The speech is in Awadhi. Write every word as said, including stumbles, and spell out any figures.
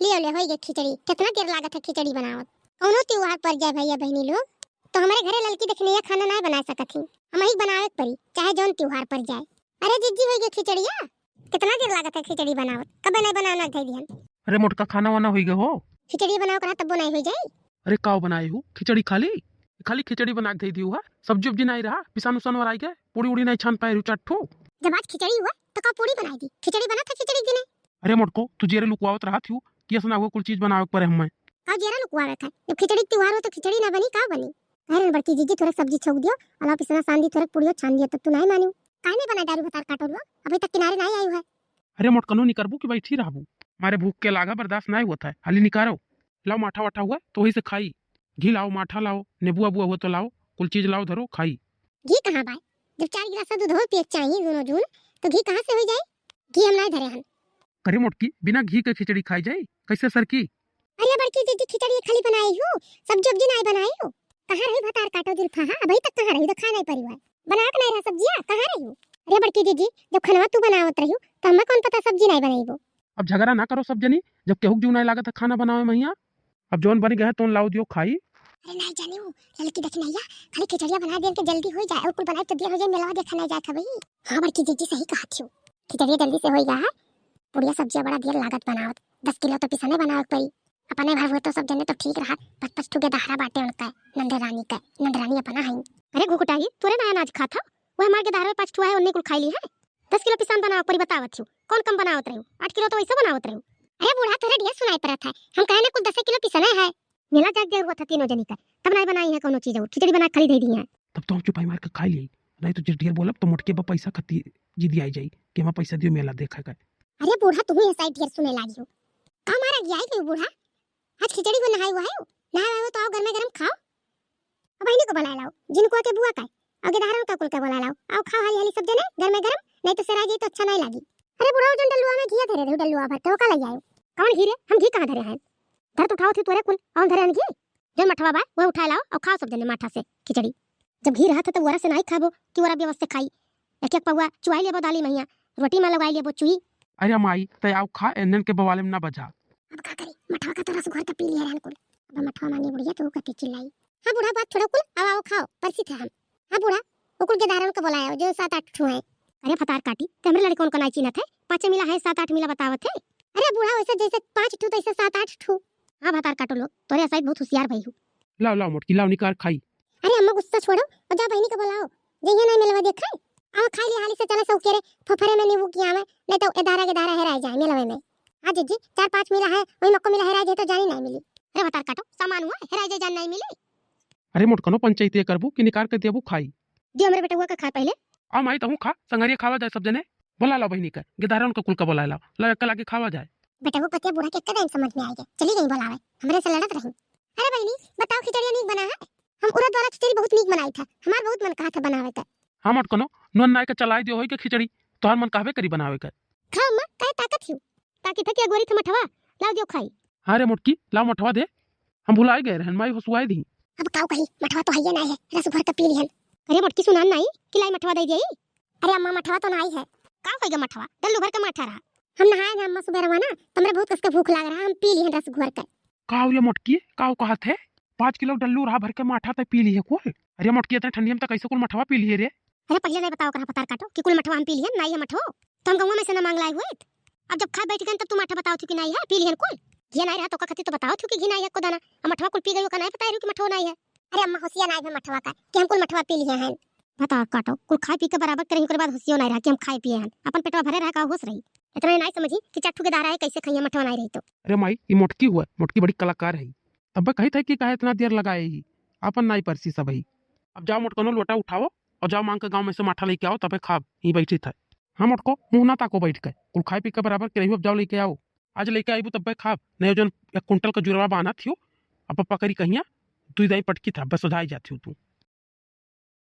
ले ले, होई गए खिचड़ी। कितना देर लागत है खिचड़ी बनावत? कौनो त्योहार पर जाए भैया बहनी लोग, तो हमरे घरे ललकी दखिनैया खाना नाय बनाए सकत ही, हमही बनावे के परी, चाहे जौन त्योहार पर जाए। अरे जिज्जी, होई गए खिचड़िया? कितना देर लागत है खिचड़ी बनावत, कबे नाय बनावे ना धई दिहन। अरे मोटका, खाना वाना होई गए हो? खिचड़ी बनावे के रहा तब्बो नाय होई जाई। अरे काव बनाए हो, खिचड़ी खाली? खाली खिचड़ी बना के धई दियो है, सब्जी उब्जी नाय रहा, पिसान उसान वराई गए, पूड़ी उड़ी नाय छान पाए रहू चार ठो। जब आज खिचड़ी हुआ तो का पूड़ी बनाई दी, खिचड़ी बना था खिचड़ी के दिने। अरे मोटको, तू जेरे लुकवावत रहत हियो कि असना हुआ कुल चीज बनावे के परे हमें। का जेरा लुकवावे का? जब खिचड़ी के त्योहार हो तो खिचड़ी ना बनी, का बनी? अरे बड़की जीजी, थोड़ा सब्जी छोक दियो, अलावा पिसना सान दी, थोड़ा पूड़ियो छान दियो, तब तू नाय मानियो। काहे नहीं बना दारू भतार काटो लो, अभी तक किनारे नाय आयु है। अरे मोटकनो, निकरबू कि बैठी रहबू? मारे भूख के लागा बर्दाश्त नाय होत है, हाली निकारो। लाओ माठा वाठा हुआ तो वही से खाई। घी लाओ, माठा लाओ, नेबुआ बुआ हुआ तो लाओ, कुल चीज लाओ धरो खाई। घी कहाँ बाय? जब चार गिलास दूध हो पिए के चाहिए दोनों जून, तो घी कहाँ से हो जाए? घी हम नाय धरे हन। करे मोटकी, बिना घी के खिचड़ी खाई जाई, कैसे सरकी? अरे बड़की जीजी, खिचड़ी खाली बनाई हूँ, सब्जी उब्जी नाय बनाई हूँ। कहाँ रही भतार काटो जुल्फा, हाँ, अभी तक कहाँ रही, तो खाए नाय परी हुआ। बनावे के नाय रहा सब्जिया, कहाँ रही हूँ? अरे बड़की जीजी, जब खाना तू बनावत रही हूँ, तो हमें कौन पता सब्जी नाय बनाई वो। अब झगड़ा ना करो सब जनी, जब केहू के जीव नाय लागत है खाना बनावे महिया। अब जौन बन गया है तौन लाओ दियो खाई। अरे नाय जानी हूँ, ललकी दखिनैया, खाली खिचड़िया बना देन के जल्दी हो जाए, और कुल बनाए तो देर हो जाए, मेलवा देखा नाय जाए था भाई। हाँ बड़की जीजी, सही कहा थी, खिचड़िया जल्दी से हो गया है, पूड़िया सब्जिया बड़ा देर लागत बनावत, दस किलो तो पिसने बनावे के पड़ी। अपने भर हुए तो सब जने तो ठीक रहा, पाँच पाँच ठो गेदहरा बाटे उनका, नंदरानी का, नंदरानी अपना है। अरे घुघुटाही, तोरे ना अनाज खात हो, वह हमार गेदहरा पाँच ठो है, उन्ने कुल खाई ली है। दस किलो पिसान बनावे के पड़ी, बतावत हूँ, कौन कम बनावत रहू, आठ किलो तो वैसे बनावत रहू। अरे बूढ़ा, तोरे ढेर सुनाई पड़त है, हम कहे ना कुल दस किलो पिसने है। मेला जाग जाए हुआ था तीनों जनी का, तब नाय बनाई है कौनो चीज, और खिचड़ी बना के खाली दे दी है। तब तो हम चुपाई मार के खाई ली, नाय तो जे ढेर बोलब तो मोटके बा पैसा खाती जिद आई जाई कि हमार पैसा दियो, मेला देखा का। अरे बूढ़ा, तू ही ऐसा ही ढेर सुने लागी हो। का मारा गया है क्यों बूढ़ा? आज खिचड़ी को नहाए हुआ है, नहाए हुआ तो आओ गर्मा गर्म खाओ। अब बहनी को बुला लाओ, जिनको के बुआ का है, और गेदहरन का कुल का बुला लाओ, आओ खाओ हाली हाली सब जने गर्मा गर्म, नाय तो सेराई जाई तो अच्छा नाय लागी। अरे बूढ़ा, वो जौन डल्लुआ में घी धरे रहे, डल्लुआ भर के, वो का ले आयो? कौन घी रे? हम घी कहाँ धरे हैं? धर तो उठाओ थी तोरे कुल, और धरे हैं घी? जौन मठवा बा, वह उठाए लाओ और खाओ सब जने माठा से खिचड़ी। जब घी रहत है तो वरा से नाई खाबो कि वरा व्यवस्था से खाई। एक एक पौआ चुआई लेबो दाली महिया, रोटी में लगाई लेबो चुई। अरे माई, तै आओ खा, एन्हन के बवाले में ना बजा। अब का करी, मठवा का तो रस घोर के पी लिया रहन कुल। अब मठवा मांगी बुढ़िया तो कहती चिल्लाई, हाँ बूढ़ा, बात छोड़ो कुल, आओ आओ खाओ, परसित है हम। हाँ बूढ़ा, वो कुल गेदारन के बुलाया जो सात आठ ठो है। अरे फतार काटी, ते हमरे लड़कन को नाई चिन्हत है, पाँचे मिला है, सात आठ मिला बतावत है। अरे बूढ़ा, वैसे जैसे पाँच ठू तैसे सात आठ ठू। हाँ भतार काटो लोग, तोरे असाई बहुत होशियार भई हूँ। लाओ लाओ मोटकी, लाओ निकार खाई। अरे अम्मा गुस्सा छोड़ो और जाओ बहनी के बुलाओ, जइहे नहीं मिलवा देखे। आओ खाई ले हाली से, चले सौकेरे फोफरे में नींबू की आवे, नहीं तो एदारा के दारा हेराई जाए मिलवे में। हाँ जीजी, चार पाँच मिला है, वही मक्को मिला हेराई जाए तो जानी नहीं मिली। अरे भतार काटो, सामान हुआ हेराई जाए जान नहीं मिली। अरे मोटकनो, पंचायती करबू कि निकार के देबू खाई? दियो हमरे बेटउआ के खाए पहिले। आ माई, तहूँ खा, संगरिया खावा जाए सब जने। बोला लाओ बहिनी के, गेदारन के कुल का बोला लाओ, लाओ एक लागे खावा जाए। बेटउआ पतिया बूढ़ा के कदे समझ में आएगा, चली गई बोलावे, हमरे से लड़त रही। अरे बहिनी, बताओ खिचड़िया नीक बना है? हम उड़द वाला खिचड़ी बहुत नीक बनाई था, हमार बहुत मन कहा था बनावे का। हाँ मोटकनो, नोन नाय के चलाई दियो होई के खिचड़ी, तोहार मन कहबे करी बनावे के। खाओ अम्मा, काहे ताकत हियो? ताकि थकी अगोरी थे मठवा, लाओ दियो खाई। हाँ रे मोटकी, लाओ मठवा दे, हम भुलाई गए रहन, माई हसुआई दी। अब काऊ कही, मठवा तो हइये नाई है, रस भर के पी लिहन। अरे मोटकी सुनान नाई, कि लाई मठवा दे दिया। अरे अम्मा, मठवा तो नाई है। का होइगा मठवा? डल्लू भर के माठा रहा। हम नहाए ना अम्मा सुबह रवा ना, तो हमरे बहुत कस के भूख लाग रहा, हम पी लिहन रस घोर के। काऊ रे मोटकी, काऊ कहत है? पाँच किलो डल्लू रहा भर के माठा तै पी लिहे कुल। अरे मोटकी, इतने ठंडी में तो कैसे कुल मठवा पी लिहे रे? अरे पहिले नहीं बताओ करा पतार काटो कि कुल मठवा हम पी लिहन, नाई है मठो। तो हम गौवा में से ना मांग लाए हुए। अब जब खाए बैठ गए तब तू माठा बताओ थी कि नाई है, पी लिहन कुल। घी नाई रहा तो का खाती तो बताओ थी कि घी नाई है को दाना। अब मठवा कुल पी गई हो का नाई बताए रही कि मठो नाई है। अरे अम्मा, होशिया नाई है मठवा का कि हम कुल मठवा पी लिहे हैं। बताओ काटो, कुल खाए पी के बराबर करे, ओकर बाद होशियो नाई रहा कि हम खाए पिए हैं। अपन पेटवा भरे रहा का होश रही। इतना नाई समझी कि चार ठू गेदारा है, कैसे खाइए मठवा नाई रही तो। अरे माई, ई मोटकी हुआ, मोटकी बड़ी कलाकार है। तब्बे कही थे कि काहे इतना देर लगाए ही, आपन नाई परसी सब ही। अब जाओ मोटकनो लोटा उठाओ और जाओ मांग के गाँव में से माठा लेके आओ, तबे खाब, यहीं बैठी थे। हाँ मोटको, मुँह ना ताको बैठ के, कुल खाए पी के बराबर के रही, अब जाओ लेके आओ। आज लेके आईबू तब्बे खाब, नहीं जौन एक कुंटल का जुरवा बांधा थियो, अब पप्पा करी कहिया, दुई दाई पटकी था, बस सोझाई जाती हो तू।